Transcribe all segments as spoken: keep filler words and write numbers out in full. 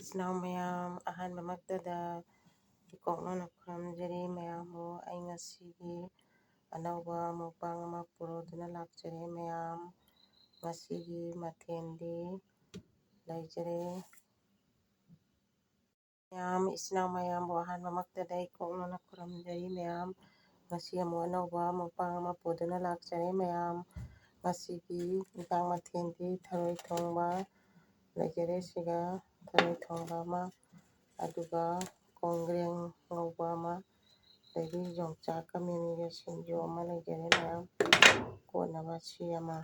ꯏꯆꯤꯟ ꯏꯅꯥꯎ ꯃꯌꯥꯝ, ꯑꯍꯥꯟꯕꯃꯛꯇꯗ ꯏꯀꯣꯛꯅꯅ ꯈꯨꯔꯨꯝꯖꯔꯤ ꯃꯌꯥꯝꯕꯨ꯫ ꯑꯩ ꯉꯁꯤꯒꯤ ꯑꯅꯧꯕ ꯃꯨꯛꯕꯥꯡ ꯑꯃ ꯄꯨꯔꯛꯗꯨꯅ ꯂꯥꯛꯆꯔꯦ ꯃꯌꯥꯝ꯫ ꯉꯁꯤꯒꯤ ꯃꯊꯦꯜꯗꯤ ꯂꯩꯖꯔꯦ꯫ ꯃꯌꯥꯝ, ꯏꯆꯤꯟ ꯏꯅꯥꯎ ꯃꯌꯥꯝꯕꯨ ꯑꯍꯥꯟꯕꯃꯛꯇꯗ ꯏꯀꯣꯛꯅꯅ ꯈꯨꯔꯨꯝꯖꯔꯤ ꯃꯌꯥꯝ꯫ ꯉꯁꯤ ꯑꯃꯨꯛ ꯑꯅꯧꯕ ꯃꯨꯛꯕꯥꯡ ꯑꯃ ꯄꯨꯗꯨꯅ ꯂꯥꯛꯆꯔꯦ ꯃꯌꯥꯝ꯫ ꯉꯁꯤꯒꯤ ꯏꯟꯁꯥꯡ ꯃꯊꯦꯜꯗꯤ ꯊꯔꯣꯏ ꯊꯣꯡꯕ ꯂꯩꯖꯔꯦ꯫ ꯁꯤꯒ ꯊꯔꯣꯏ ꯊꯣꯡꯕ ꯑꯃ, ꯑꯗꯨꯒ ꯀꯣꯡꯒ꯭ꯔꯦꯡ ꯉꯧꯕ ꯑꯃ, ꯑꯗꯒꯤ ꯌꯣꯡꯆꯥꯛꯀ ꯃꯤꯃꯤꯒ ꯁꯤꯡꯖꯨ ꯑꯃ ꯂꯩꯖꯔꯦ ꯃꯌꯥꯝ꯫ ꯀꯣꯠꯅꯕ ꯁꯤ ꯑꯃ,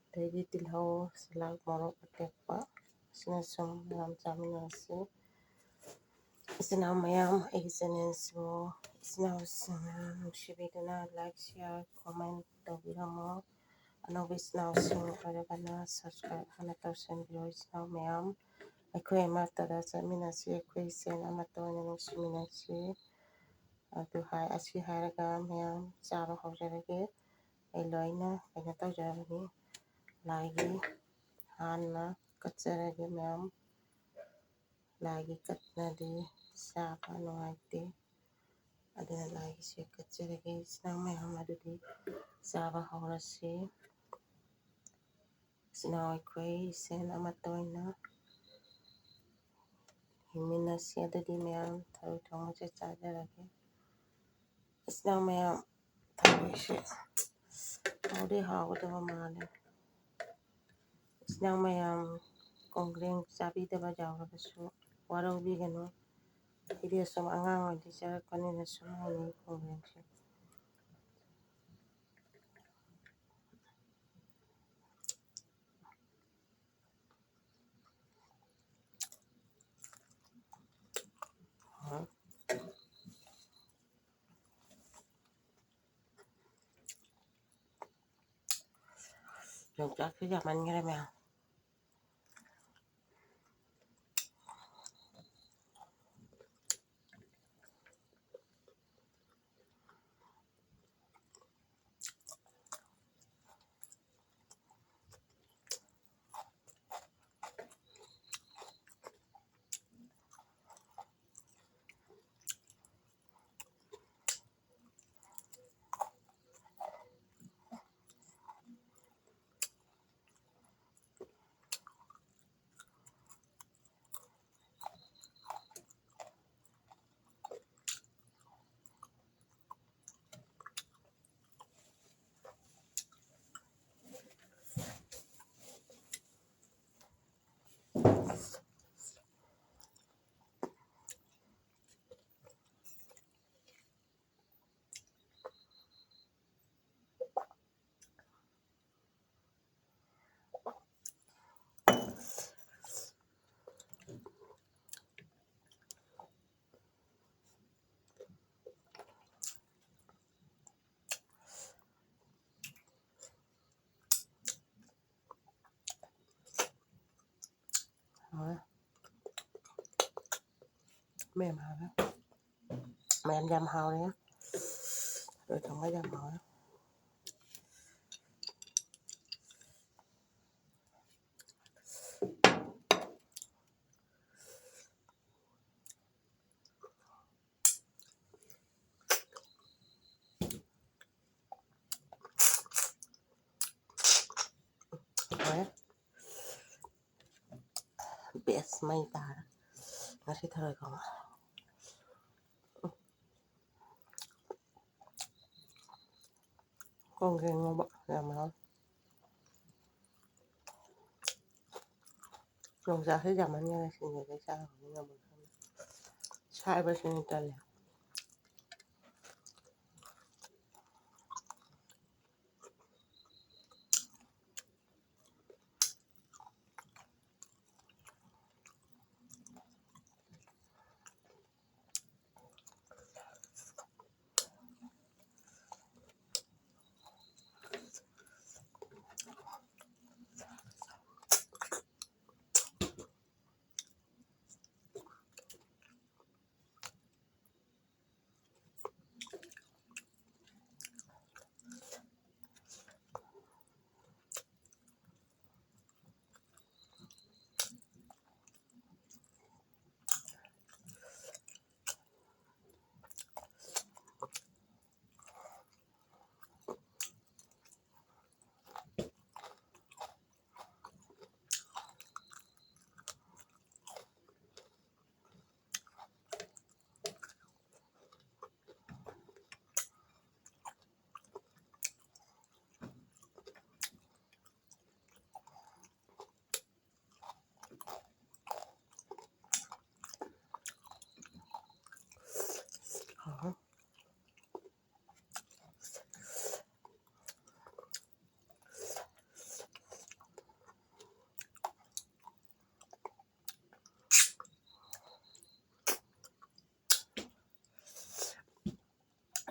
ꯑꯗꯒꯤ ꯇꯤꯜꯍꯧ, ꯆꯅꯝ, ꯃꯣꯔꯣꯛ ꯑꯇꯦꯛꯄ, ꯑꯁꯤꯅ ꯁꯨꯝ ꯃꯌꯥꯝ ꯆꯥꯃꯤꯟꯅꯔꯁꯤ꯫ ꯏꯆꯤꯟ ꯏꯅꯥꯎ ꯃꯌꯥꯝ, ꯑꯩꯒꯤ ꯆꯦꯅꯦꯜꯁꯤꯕꯨ ꯏꯆꯤꯟ ꯏꯅꯥꯎꯁꯤꯡꯅ ꯅꯨꯡꯁꯤꯕꯤꯗꯨꯅ like, share, comment ꯇꯧꯕꯤꯔꯝꯃꯣ꯫ ꯑꯅꯧꯕ ꯏꯆꯤꯟ ꯏꯅꯥꯎꯁꯤꯡ ꯑꯣꯏꯔꯒꯅ subscribe ꯍꯥꯟꯅ ꯇꯧꯁꯟꯕꯤꯔꯣ ꯏꯆꯤꯟ ꯏꯅꯥꯎ ꯃꯌꯥꯝ꯫ ꯑꯩꯈꯣꯏ ꯑꯃꯠꯇꯗ ꯆꯠꯃꯤꯟꯅꯁꯤ, ꯑꯩꯈꯣꯏ ꯏꯆꯦꯜ ꯑꯃꯠꯇ ꯑꯣꯏꯅ ꯅꯨꯡꯁꯤꯃꯤꯟꯅꯁꯤ꯫ ꯑꯗꯨ ꯍꯥꯏ, ꯑꯁꯤ ꯍꯥꯏꯔꯒ ꯃꯌꯥꯝ ꯆꯥꯕ ꯍꯧꯖꯔꯒꯦ꯫ ꯑꯩ ꯂꯣꯏꯅ ꯀꯩꯅꯣ ꯇꯧꯖꯔꯕꯅꯤ꯫ ꯂꯥꯏꯒꯤ ꯍꯥꯟꯅ ꯀꯠꯆꯔꯒꯦ ꯃꯌꯥꯝ꯫ ꯂꯥꯏꯒꯤ ꯀꯠꯅꯗꯤ ꯆꯥꯕ ꯅꯨꯡꯉꯥꯏꯇꯦ꯫ ꯑꯗꯨꯅ ꯂꯥꯏꯒꯤꯁꯦ ꯀꯠꯆꯔꯒꯦ ꯏꯆꯤꯟ ꯏꯅꯥꯎ ꯃꯌꯥꯝ꯫ ꯑꯗꯨꯗꯤ ꯆꯥꯕ ꯍꯧꯔꯁꯤ꯫ ꯏꯆꯤꯟ ꯏꯅꯥꯎ ꯑꯩꯈꯣꯏ ꯏꯆꯦꯜ ꯑꯃꯠꯇ ꯑꯣꯏꯅ ꯍꯤꯡꯃꯤꯟꯅꯁꯤ꯫ ꯑꯗꯨꯗꯤ ꯃꯌꯥꯝ ꯊꯔꯣꯏ ꯊꯣꯡꯕꯁꯦ ꯆꯥꯖꯔꯒꯦ꯫ ꯏꯆꯤꯟ ꯏꯅꯥꯎ ꯃꯌꯥꯝ, ꯊꯔꯣꯏꯁꯦ ꯍꯥꯎꯗꯤ ꯍꯥꯎꯒꯗꯕ ꯃꯥꯜꯂꯦ꯫ ꯏꯆꯤꯟ ꯏꯅꯥꯎ ꯃꯌꯥꯝ, ꯀꯣꯡꯒ꯭ꯔꯦꯡ ꯆꯥꯕꯤꯗꯕ ꯌꯥꯎꯔꯕꯁꯨ ꯋꯥꯔꯧꯕꯤꯒꯅꯨ꯫ ꯑꯩꯗꯤ ꯑꯁꯨꯝ ꯑꯉꯥꯡ ꯑꯣꯏꯔꯤꯉꯩꯗꯒꯤ ꯆꯥꯔꯛꯄꯅꯤꯅ ꯁꯨꯝ ꯍꯩꯅꯩ ꯀꯣꯡꯒ꯭ꯔꯦꯡꯁꯦ꯫ ꯌꯣꯡꯆꯥꯛꯁꯨ ꯌꯥꯝꯃꯟꯈ꯭ꯔꯦ ꯃꯌꯥꯝ꯫ ꯃꯌꯥꯝ ꯍꯥꯎꯔꯦ꯫ ꯃꯌꯥꯝ ꯌꯥꯝ ꯍꯥꯎꯔꯦ꯫ ꯊꯔꯣꯏ ꯊꯣꯡꯕ ꯌꯥꯝ ꯍꯥꯎꯔꯦ꯫ ꯍꯣꯏ꯫ Best ꯃꯩ ꯇꯥꯔꯦ ꯉꯁꯤ ꯊꯔꯣꯏ ꯊꯣꯡꯕ꯫ ꯀꯣꯡꯒ꯭ꯔꯦꯡ ꯉꯧꯕ ꯌꯥꯝ ꯍꯥꯎꯋꯤ꯫ ꯌꯣꯡꯆꯥꯛꯁꯦ ꯌꯥꯝꯃꯟꯈꯔꯦ, ꯁꯤꯡꯖꯨꯗꯩ ꯆꯥꯔꯨꯕꯗꯤ ꯉꯝꯃꯣꯏ꯫ ꯁꯥꯏꯕꯁꯤꯅ ꯇꯜꯂꯦ꯫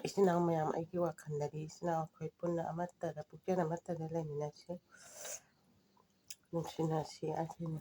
ꯏꯆꯤꯟ ꯏꯅꯥꯎ ꯃꯌꯥꯝ, ꯑꯩꯒꯤ ꯋꯥꯈꯜꯗꯗꯤ ꯏꯆꯤꯟ ꯏꯅꯥꯎ ꯑꯩꯈꯣꯏ ꯄꯨꯟꯅ ꯑꯃꯠꯇꯗ, ꯄꯨꯛꯆꯦꯜ ꯑꯃꯠꯇꯗ ꯂꯩꯃꯤꯟꯅꯁꯤ, ꯅꯨꯡꯁꯤꯅꯁꯤ꯫ ꯑꯁꯤꯅꯤ꯫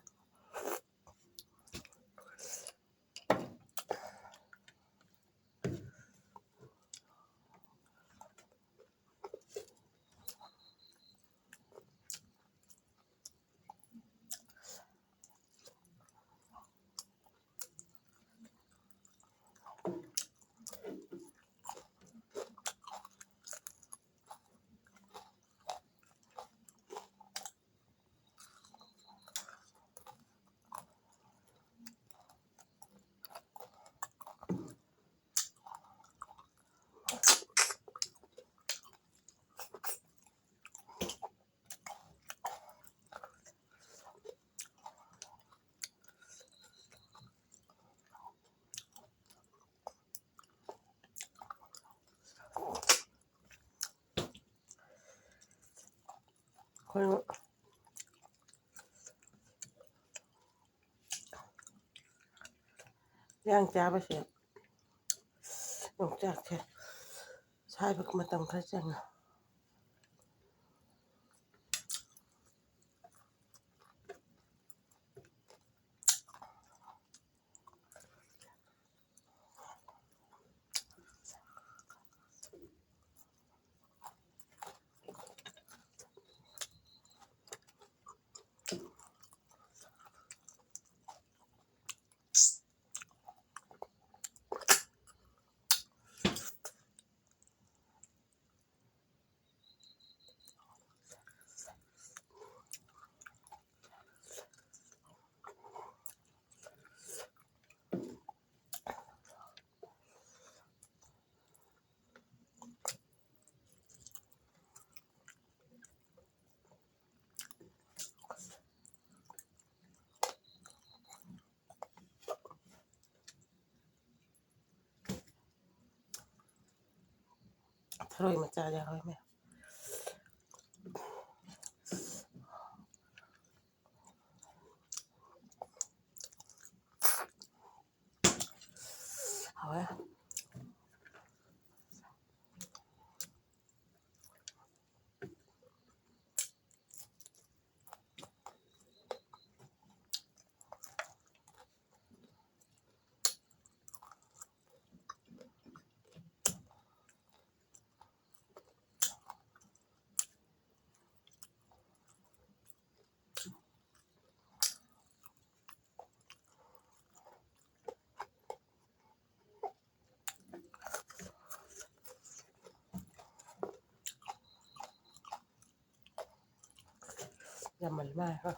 ꯑꯩꯈꯣꯏ ꯌꯥꯝ ꯆꯥꯕꯁꯦ ꯌꯣꯡꯆꯥꯛꯁꯦ ꯁꯥꯏꯕ ꯃꯇꯝ ꯈꯔ ꯆꯪꯉꯦ꯫ ꯊꯔꯣꯏ ꯃꯆꯥ ꯌꯥꯎꯔꯝꯃꯦ꯫ ꯍꯥꯎꯋꯦ꯫ ꯌꯥꯝꯃꯜ ꯃꯥꯜꯂꯦ꯫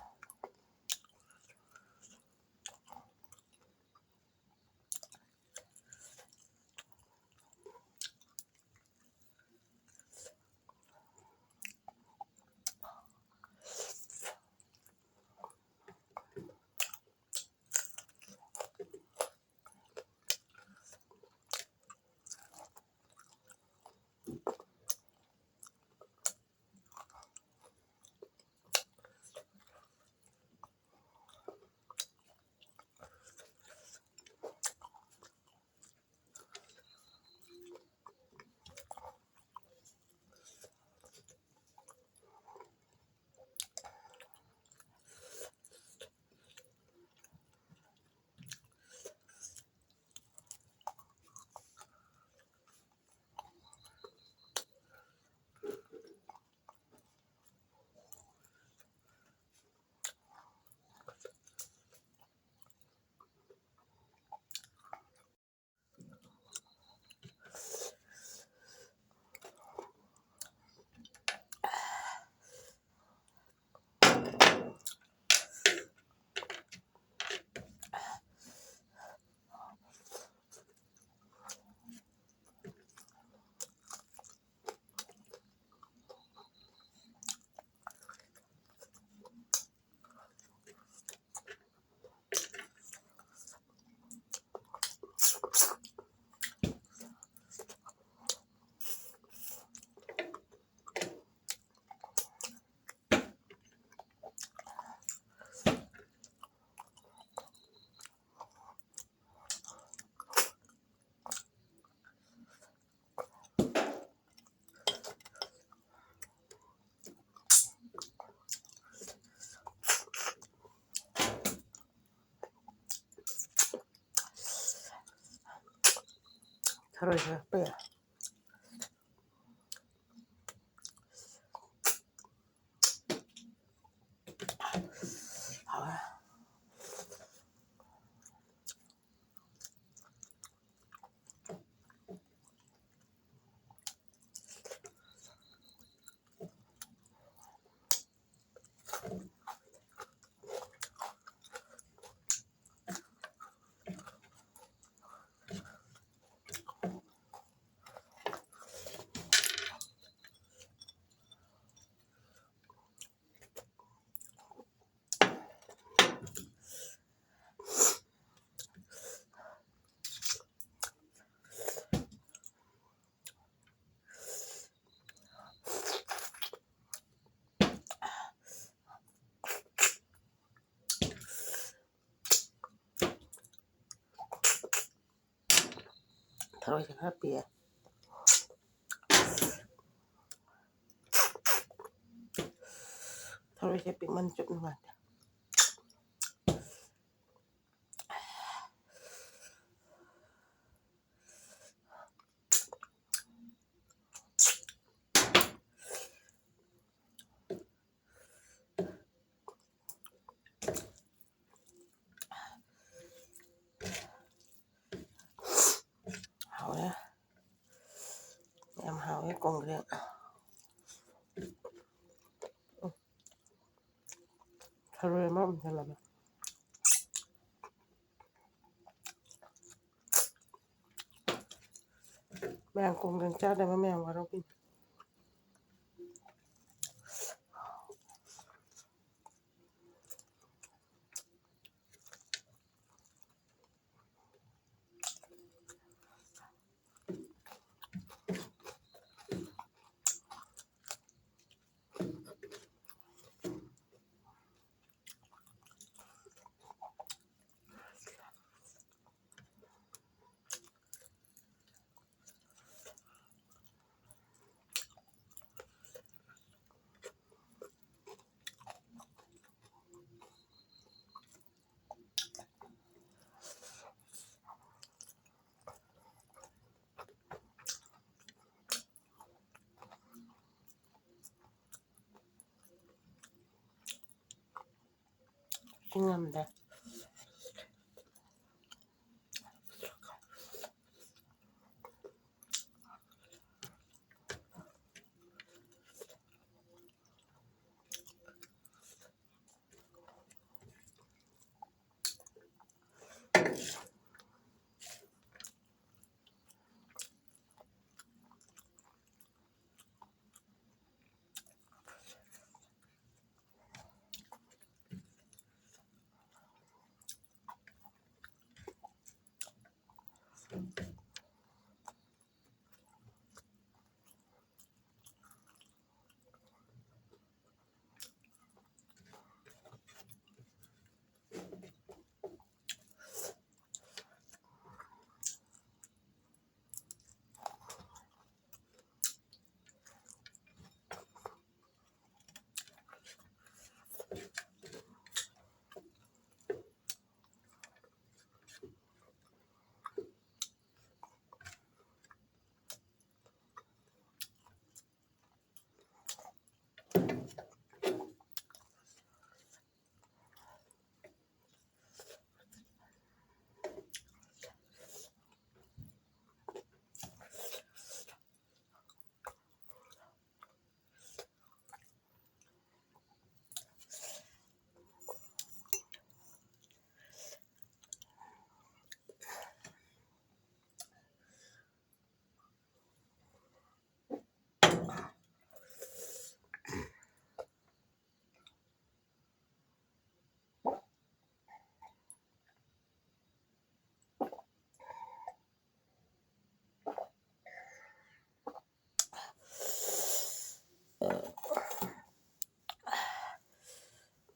ꯊꯔꯣꯏꯁꯦ ꯍꯥꯞꯄ ꯌꯥꯏ꯫ ꯍꯥꯎꯋꯦ꯫ ꯊꯔꯣꯏꯁꯦ ꯈꯔ ꯄꯤꯛꯑꯦ꯫ ꯊꯔꯣꯏꯁꯦ ꯄꯤꯛꯃꯟ ꯆꯨꯞ ꯅꯨꯡꯉꯥꯏꯇꯦ꯫ ꯍꯥꯎꯔꯦ꯫ ꯌꯥꯝ ꯍꯥꯎꯋꯦ ꯀꯣꯡꯒ꯭ꯔꯦꯡ꯫ ꯎꯝ꯫ ꯊꯔꯣꯏ ꯑꯃ ꯎꯝꯖꯜꯂꯒꯦ꯫ ꯃꯌꯥꯝ ꯀꯣꯡꯒ꯭ꯔꯦꯡ ꯆꯥꯗꯕ ꯃꯌꯥꯝ ꯋꯥꯔꯧꯕꯤꯅꯤ꯫ ꯆꯤꯡꯉꯝꯗ꯫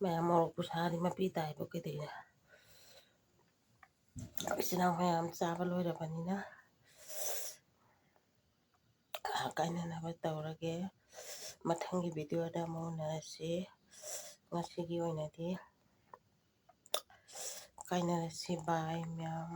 ꯃꯌꯥꯝ ꯃꯣꯔꯣꯛꯄꯨ ꯁꯥꯔꯤ ꯃꯄꯤ ꯇꯥꯏꯕ ꯀꯩꯗꯧꯅ? ꯏꯆꯤꯟ ꯏꯅꯥꯎ ꯃꯌꯥꯝ ꯆꯥꯕ ꯂꯣꯏꯔꯕꯅꯤꯅ ꯀꯥꯏꯅꯅꯕ ꯇꯧꯔꯒꯦ꯫ ꯃꯊꯪꯒꯤ ꯚꯤꯗꯤꯑꯣꯗ ꯑꯃꯨꯛ ꯎꯅꯔꯁꯤ꯫ ꯉꯁꯤꯒꯤ ꯑꯣꯏꯅꯗꯤ ꯀꯥꯏꯅꯔꯁꯤ꯫ ꯕꯥꯏ ꯃꯌꯥꯝ꯫